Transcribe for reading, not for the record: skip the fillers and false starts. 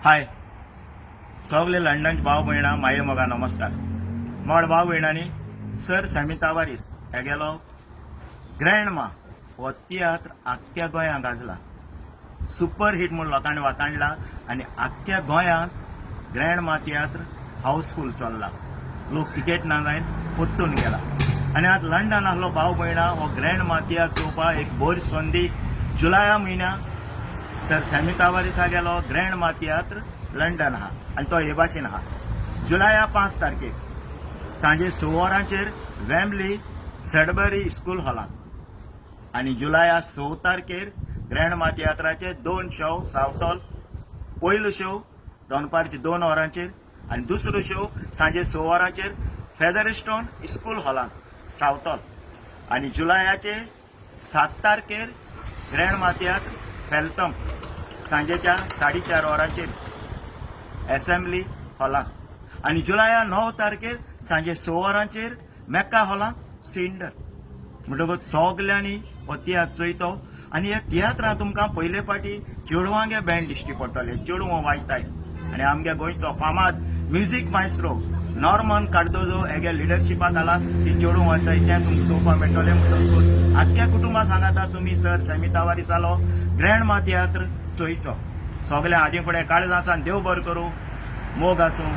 हाय सगळे लंडन भाव भयणां माये मोगा नमस्कार. मोड भाव भयणांनी, सर सॅमी तावारीस हेगेलो ग्रँड मा हो तियात्र आख्ख्या गोंयांत गाजला. सुपर हिट म्हूण लोकांनी वाखाणला आनी आख्ख्या गोंयांत ग्रँड मा तियात्र हाऊसफूल चल्ला. लोक तिकेट ना जायन परतून गेला आनी आतां लंडन आहलो भाव भयणां हो ग्रँड मा तियात्र चोवपाक एक बरी संदी. जुलया म्हयन्या सर सॅमी तावारीसा गेलो ग्रँड मा तियात्र लंडन आहा आनी तो हे भाशेन आहा. जुलया 5 तारखेक सांजे 6 वरांचेर वेम्बली सडबरी स्कूल हॉलांत आनी जुलया 6 तारखेर ग्रँड मा तियात्राचे दोन शो सावथॉल. पयलो शो दनपारचे 2 वरांचेर आनी दुसरो शो सांजे 6 वरांचेर फेदरस्टोन स्कूल हॉलांत सावथॉल आनी जुलयाचे 7 तारखेर ग्रँड मा तियात्र फेल्थम सांजेच्या 4:30 वरांचेर एसेंब्ली हॉलांत आनी जुलया 9 तारखेर सांजे 6 वरांचेर मेक्का हॉलांत सिंडर. म्हणटकूच सगल्यांनी हो तियात्र चोयतो आनी ह्या तियात्रां तुमकां पयले फावटी चेडवांगे बँड दिश्टी पडटले. चेडवां वाजताय आनी आमगे गोंयचो फामाद म्युजीक मायस्ट्रो नॉर्मन कार्दोजो हेगे लिडरशिपा खाला ती चेडूं वाजताय, तें तुमकां चोवपाक मेळटलें. म्हणटकूच आख्ख्या कुटुंबा सांगाता तुमी सर सॅमी तावारीसालो ग्रँड मा तियात्र चोयचो. सगळ्या आदी फुडें काळजासान देव बरें करूं, मोग आसूं.